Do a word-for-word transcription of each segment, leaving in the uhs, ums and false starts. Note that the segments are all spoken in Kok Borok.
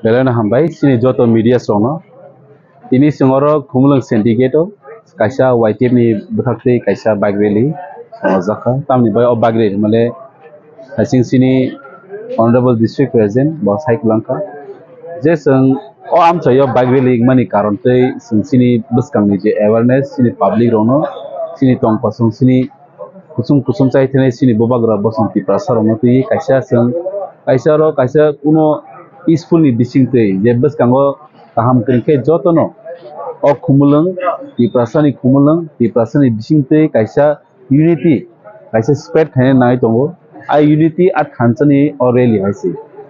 Belai no hambai chini joto media rokno. Tini chwng oro Khumulwng syndicate o kaisa Y T F ni bwkhaktwi kaisa bike rally songjakkha. Tamni bai o bike rally male hasing chini Honorable District President bo sai kwlangkha. Je chwng o amchaio bike rally wngmani karon tei chwng chini bwskangni je awareness chini public rokno chini tongkosong chini kusum kusum chai thani chini bubagra bosong Tiprasa rokno twi kaisa chwng kaisa oro kaisa kuno peaceful ni bisingtwi je bwskango kaham kwrwng khe jotono o Khumulwng Tiprasa ni Khumulwng Tiprasa ni bisingtwi kaisa unity kaisa spread khaina nai tongo. A unity a thansa ni o rally hai se.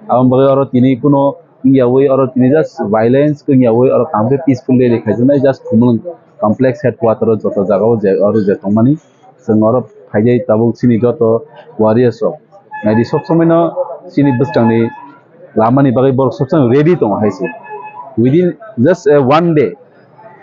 Aboni bagwi oro tini kuno wngyawi oro tini just violence wngyawi oro kaham khe peaceful rally khaijaknai just Khumulwng complex headquarter o joto jaga o je oro je tongmani. Chwng oro phaijai tabuk chini joto warriors rok. Naidi sob somoi no chini bwskang ni lama ni bagwi borok sob somoi ready tongo hai se. Within just a one day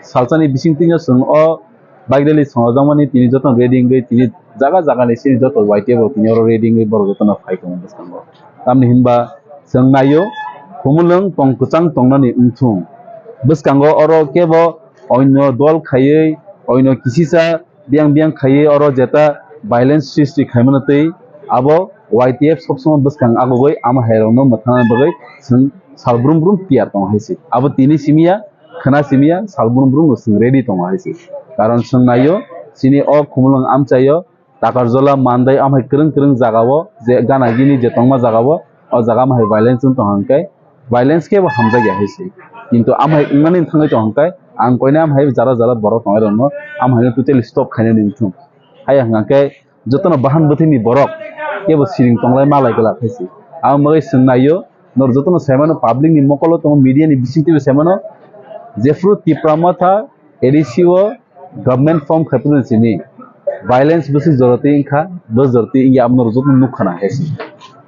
salsa ni bising twi no chwng o bike rally songjakmani tini joto ready wngwi tini jaga jaga ni chini joto Y T F rok tini oro ready wngwi borok joto no phai tongo bwskango. Tamni hinba chwng naio Khumulwng tong kwchang tongnani wngthung. Bwskango oro kebo oino dol khaiwi oino kisisa biyang biyang khaiwi oro jeta violence sristi khaimano tei abo Y T F sob somoi bwskang agugwi ama hai rokno mwthangna bagwi chwng sal brum brum tiyar tongo hai se. Abo tini simi ya, khwna simi ya, sal brum brum no chwng ready tongo hai se. Karon chwng naio chini o Khumulwng amchaio Takarjola, Mandai, amhai kwrwng kwrwng jagao je gana gini je tongma jagao, o jaga amhai violence wng tong hwnkhe, violence khe bo hamjak ya hai se. Kintu amhai wngmani thangwi tong hwnkhe, ang koine amhai jara jara borok tongnai rokno amhaino totally stop khainani wngthung. Hai hwnkhe jotono bahan bwthwini borok kebo siring tonglai malai glak hai se. Ang bagwi swng naio, nor jotono saimano public ni mokolo tongo, media ni bisingtwi saimano, jephru Tipra Motha A D C o government form khaipani simi violence bwswk jorotwi wngkha, bo jorotwi wngya abo norok joto nukha na hai se.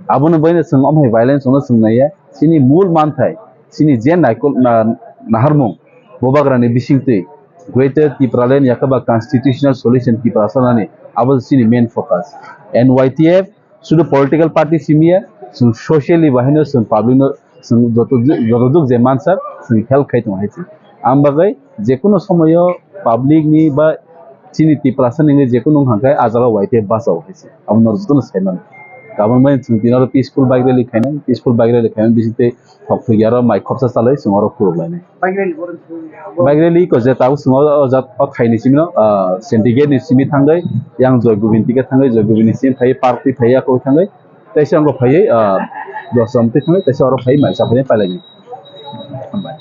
Abono baino chwng omo hai violence ono chwng naiya, chini mul manthai, chini je naikol na-, naharmung bubagrani bisingtwi Greater Tipraland yakaba constitutional solution Tiprasa nani abo chini main focus. N Y T F sudu political party simiya, chwng socially bahaino chwng public no chwng joto ju-, joto juk je mansa chwng help khai tongo hai se. Ang bagwi jekunu somoyo public ni ba chini Tiprasa ni jekunu wngkha khe a jaga Y T F bachao hai se. Abo norok jotono sai mano. Kabang bai chwng tini oro peaceful bike rally khainai, peaceful bike rally khainai bising tei thok thok yaro mai khopsa chalai chwng oro khuluk lainai. Bike rally ko je tabuk chwng o, o jat o thai ni simi no, ah, syndicate ni simi thangwi yang Joy Govind tika thangwi Joy Govind ni simi phai park twi phai ya koi thangwi teisa wngkha phaiwi, ah, dosram twi thangwi teisa oro phai mai chaphai pailai ni. Hambai.